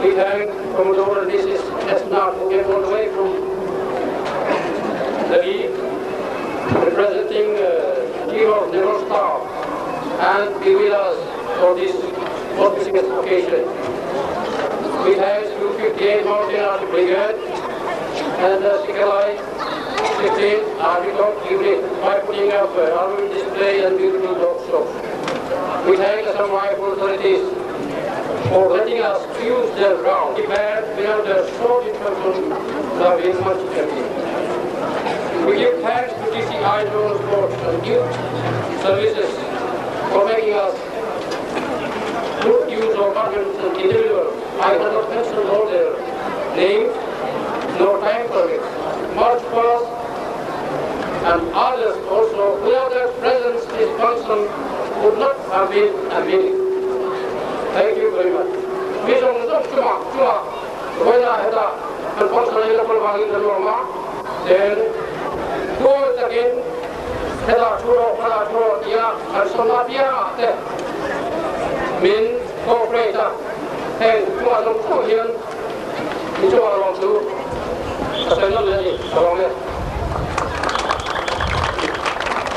We thank Commodore and Mrs. S. Knott who came all the way from Delhi, representing Chief of Naval Staff, and be with us for this auspicious occasion. We thank 258 Mountain Army Brigade and the Sikalai 16 Army Corps Unit by putting up an army display and beautiful dog show. We thank the Assam Rifle authorities for letting us use their ground. Prepared without a short interruption, the very much happy. We give thanks to DCI Drone Sports and Youth Services for making us good use of organs and individuals. I cannot mention all their names, no time for it. March past and others also, without their presence, this function would not have been a meaning. Thank you very much. Mi zawng zawng chungah chungah vawiina hetah kan function hi local vangin kan lawm a, then tual takin hetah thu rawh khalah thu rawh tia kan sawmna piangah te min cooperate a, heng chungah zawng zawng hian mi chungah lawm chu ka sawi nawn leh a ni, ka lawm e.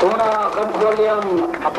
Tuna kan khualiam a.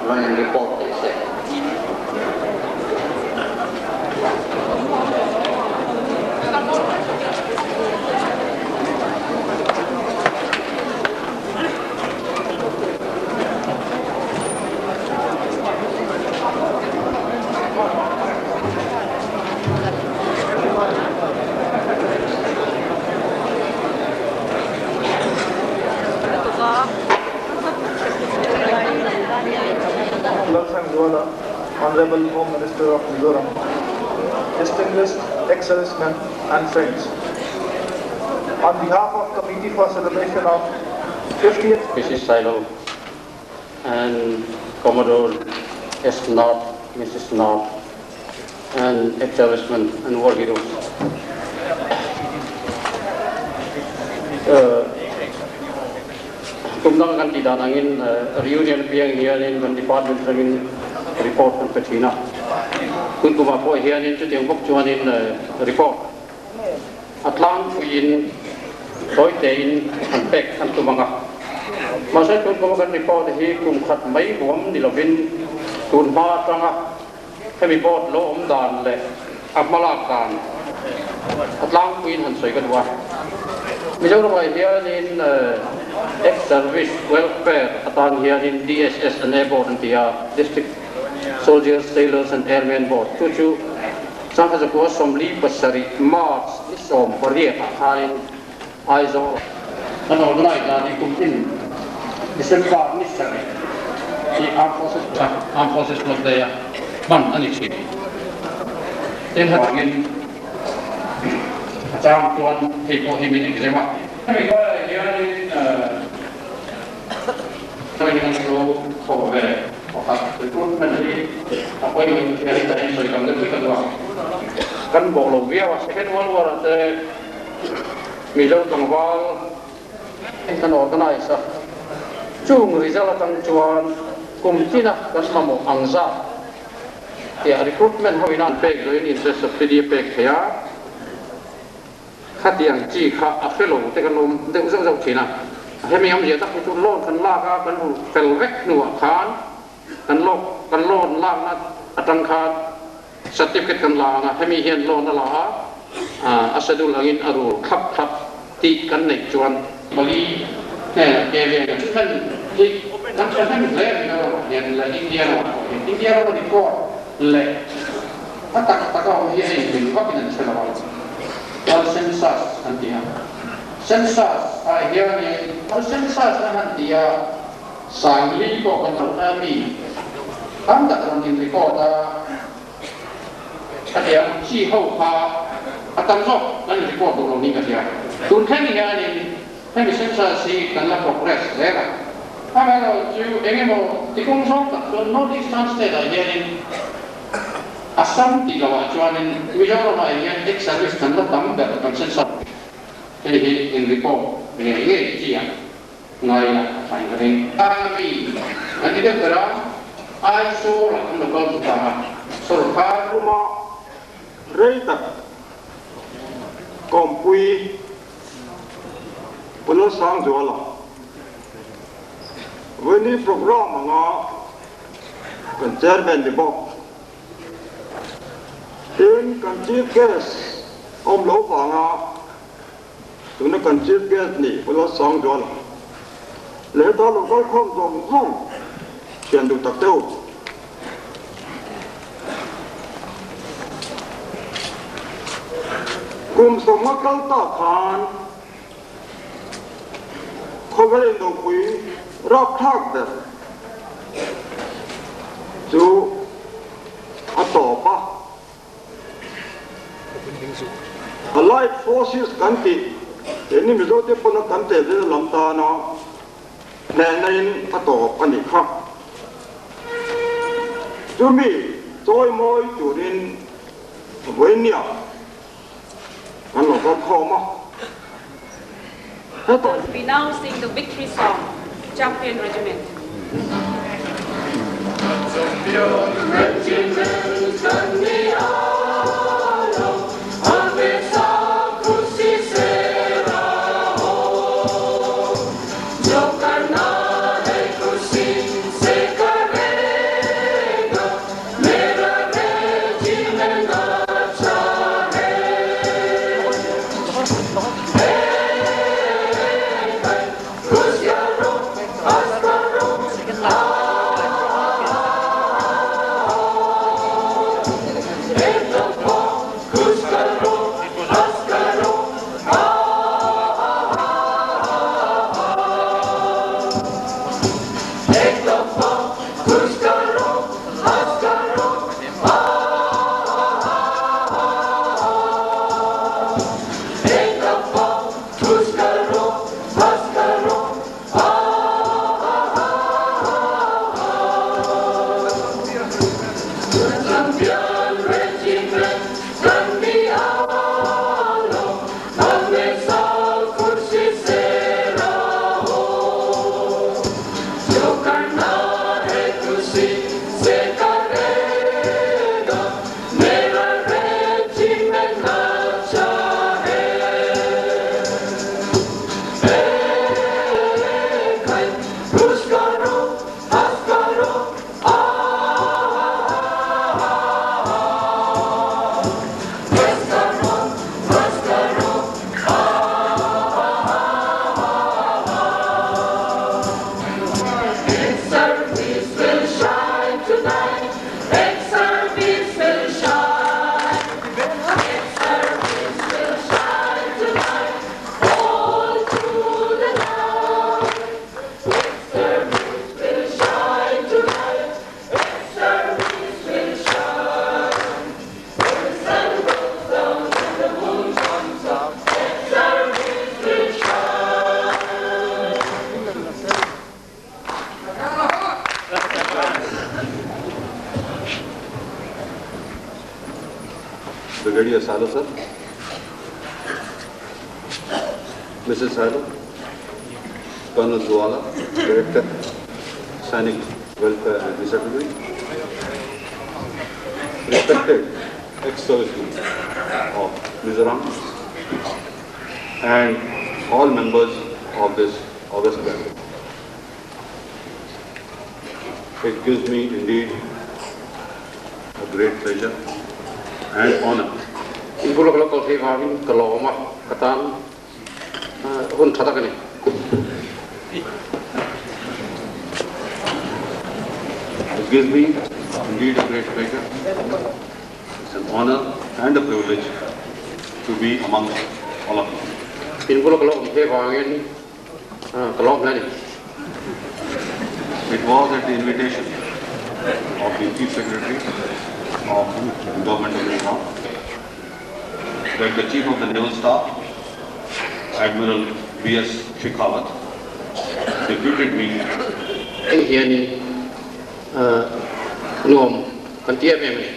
Running report they say. Lalsangzuala, Honorable Home Minister of Mizoram, distinguished ex-servicemen and friends. On behalf of Committee for Celebration of 50th Mrs. Sailo and Commodore S. North, Mrs. North, and ex-servicemen and war heroes. Kum dang kan tih dan angin reunion piang hianin kan department atangin report kan pe thin a. Tun kumah pawh hianin chutiang bawk chuanin report a tlangpuiin tawi tein an pek an tum ang a. Mahse tun kuma kan report hi kum khat mai huam ni lovin tun hma atanga hemi board lo awm dan leh a hmalak dan a tlangpuiin han sawi ka duh a. Mizoramah hianin Ex-Service Welfare atan hianin DSS an Board an ti a, District Soldiers, Sailors and Airmen Board chu chu Sangha zakua 47 March ni 18 ah khanin Aizawl an organise dan hi kum tin December ni 7 hi Armed Forces Armed Forces Club Day a hman a ni thin. Tin avangin a chang chuan hei pawh hi min exam a. Hemi kualah hianin hemi hian lo thawh ve pakhat recruitment hi a pawimawh hian ka insawi tam deuh hlek a duh a. Kan bawh lo viau a, Second World War ah te Mizo tlangval kan organise a, chung result atang chuan kum tina kan mamawh ang zat tia recruitment ho ina an pek zawhin interest subsidy a pek theih a, khatiang chi kha a hre lo te kan awm deuh zauh zauh thin a, hemi awmzia tak hi chu loan kan lak a kan rulh fel vek hnuah khan kan loan kan loan lakna atang khan Certificate kan la ang a, hemi hian loan a la a, a schedule angin a rul thlap thlap tih kan neih chuan pali hnenah ke vel a chuthen hi kan tha hnem hle a ni rawh hian leh India ramah pawh hian India rama record leh a tak taka awm hi a inmil vakin an hre lo a, chuan census an ti a, census ah hianin census a han ti a. Sangli pawh kan lo a mi tam tak rawn in record a, khatiang chi ho kha a tam zawk kan in record duh lo niin ka hria. Tun thleng hianin hemi census hi kan la progress zel a, amaherawhchu eng emaw tikawng zawng tak chuan North Eastern State ah hianin Assam tih lohah chuanin Mizoram ah hian ex-service kan la tam ber kan census hei hi in report ngei ngei chi a. Ngai a thain ka ring. Army an ti deuh ber a, Aizawl ah an lo kal ta a, sawrkar. Kuma rei tak kawmpui Pu Lalsangzuala vawiini programme anga kan chairman ni bawk. Tin, kan chief guest awm lo vanga Tuna kan Chief Guest nih Pu Lalsangzuala leh heta lo kal khawm zawng zawng thian duh tak deuh. Kum sawmnga kal ta khan khawvel indopui rapthlak ber chu a tawp a. Allied Forces kan tih keini Mizote pawn a kan tel zel lam tana hnehna in a tawp a nih kha. Chumi chawimawi turin vawinia kan lo kal khawm a. Heta. We now sing the victory song, Champion Regiment. Brigadier Sailo sir, Mrs. Sailo, Colonel Zuala, Director, Sainik Welfare and Resettlement, respected ex-servicemen of Mizoram, and all members of this august gathering. It gives me indeed a great pleasure and honor. In bula ka lo kal theih vangin ka lawm a, ka tan hun tha tak a ni. It gives me indeed a great pleasure, it's an honor and a privilege to be amongst all of you. In bula ka lo awm theih vangin ka lawm hle a ni. It was at the invitation of the Chief Secretary of the Government of Mizoram that the Chief of the Naval Staff, Admiral B.S. Shekhawat, deputed me. Heng hianin nuam kan ti em em a ni.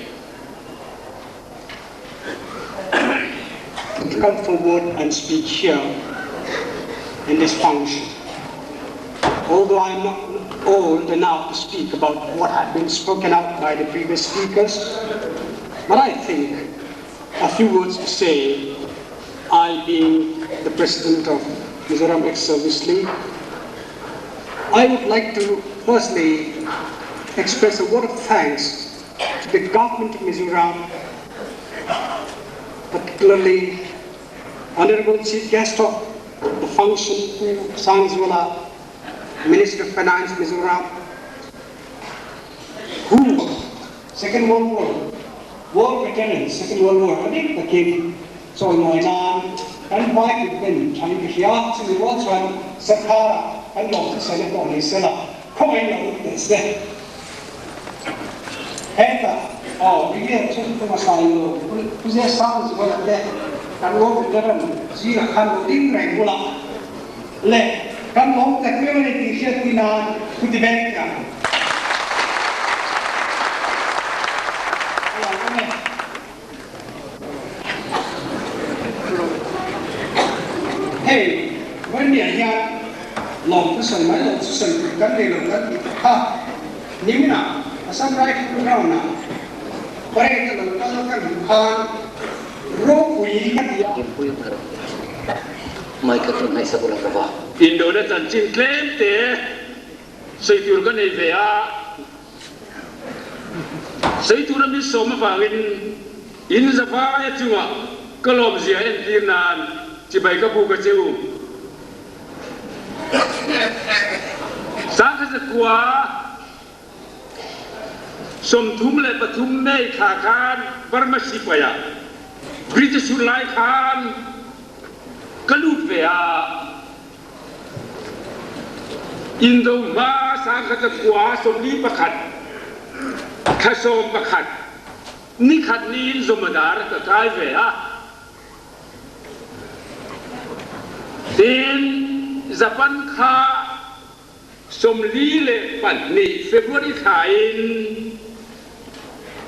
To come forward and speak here in this function. Although I'm not old enough to speak about what had been spoken out by the previous speakers, but I think a few words to say, I being the president of Mizoram Ex-Service League, I would like to firstly express a word of thanks to the government of Mizoram, particularly Honorable Chief Guest of the function, Sangzuala, Minister of Finance, Mizoram, who, Second World War, War veterans, Second World War, a bik takin chawimawi nan kan hmai kut ben thain ka hria, chumi rual chuan sarkara kan lawm thusawi na pawh ni sela, khawngaih lo ut teh se. Hetah aw Brigade chu hmasa in lo Pu Zia Sangzuala te kan war veteran zingah khan lo ding reng bula le kan lawm tak meuh a ni tih hriatpui nan thu ti vek ang. A lo awm e. Hei, Vawimia hian lawm thusawi mai lo chu sawi tur kan nei lo kan tih tak kha. Niminah Assam Rifle Ground-ah parade a lo kal kan hmuh khan ropui ka ti a. Dinpui hmar Michael chu hnaihsak ula ka va. Indona chanchin tlem te sawi tur ka nei ve a. Sawi tura min sawm avangin in zavaia chungah ka lawmzia entir nan chibai ka buk a che u. Sangkhat zakhua 33 May thla khan Burma sipai ah British hun lai khan ka lut ve a. Indo hma 1041 thla 11 nikhat ni in Zomadar ka kai ve a. Tin Japan kha 42 February thla in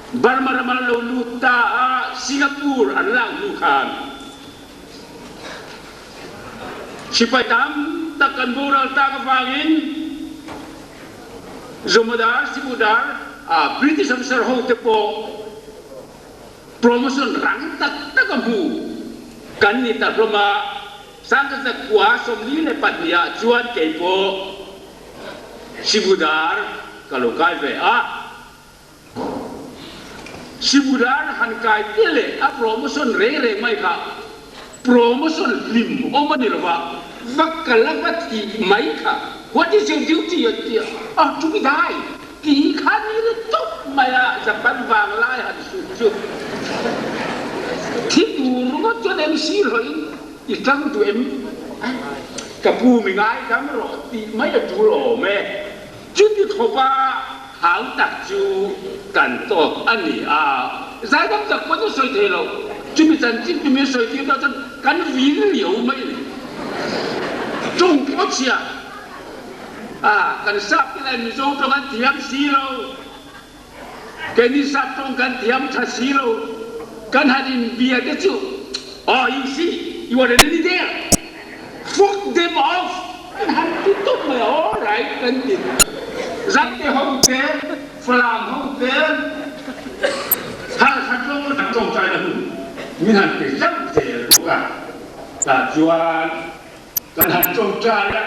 Burma ram an lo lut ta a, Singapore an lak hnu khan sipai tam tak kan boral tak avangin Zomadar, Sibudar, British officer ho te pawh Promotion rang tak tak a hmu. Kan ni ta hlawm a, Sangkazak khua 42 ah chuan kei pawh Sibudar ka lo kai ve a. Sibudar han kai te leh a promotion reng reng mai kha promotion hlim awm a ni lo va, va kal a va tih mai kha what is your duty an ti a, ah to be die. Ti kha ni ri tawp mai a Japan vanglai han sut chu thi tur ringawt chuan em sir hawiin i tang duh em? Ka pu mi ngaidam rawh tih mai a tul awm e. Chuti khawpa hau tak chu kan tawk a ni a, zaidam tak pawn a sawi thei lo. Chumi chanchin chu min sawi tir dawn chuan kan vil liau mai a ni. Tawng pawh a chhia. A, kan sap te leh Mizo tawng an thiam si lo. Keini sap tawng kan thiam tha si lo. Kan han inbia te chu, Oh, you see, you are already there. Fuck them off! Kan han ti tawp mai a, all right kan ti. Zante ho te, Falam ho te, Halkha tlawng atang tawngtai na hun min han pe zauh zel bawk a. Tah chuan kan han tawngtai a,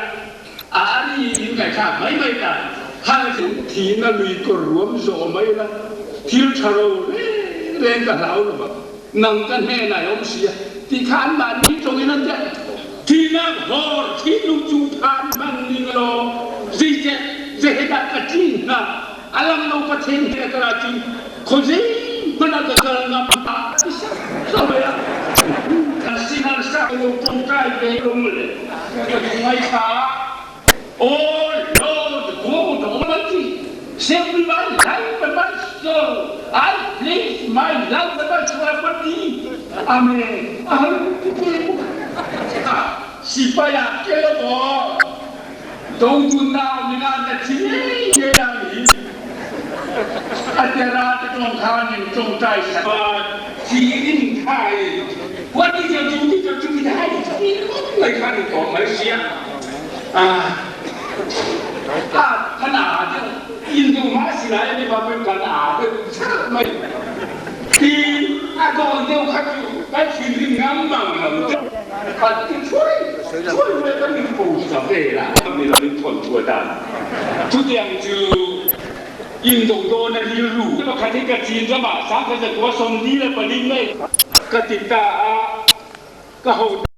a ri in ngaihthlak mai mai ta. Halkha thihna lui kawr ruam zawh mai la, thil tha ro reng reng ka hlau lo vang. Nang ka hnenah i awm si a, tih kha anmahni tawngin an tiah. Thihnak hlawr thinlung cu phan hmang ning law zeiceh zehedah ka ṭin hnga? A lang lo Pathian he ka ra cun khuazei hmanh ah ka kal ngam hnga ti sak mai ah ka sinah sak lo tawngtai ve lo mawle ka ngaithla. O Lord God Almighty, save me my life and my soul. I place my life and my soul upon thee. Amen. A hal ti te Sipai ah ke lo maw? Dodun nau ninga na thi ngei ngei ang hi. A tera te tong khan in tongtai sa. Thi in thai. What is your duty to do thai? Mai khan in tong mai sia. A kan a te in du ma si lai ni ba kan a te mai. Ti a dol deuh kha chu kan thinrim ngam mang lo te khat ti thuai thuai mai kan in post ta ve la ni lo in thawn thu atan chutiang chu in do dawn a rilru pakhat hi ka chin ramah 1944 mai ka ti ta a ka ho.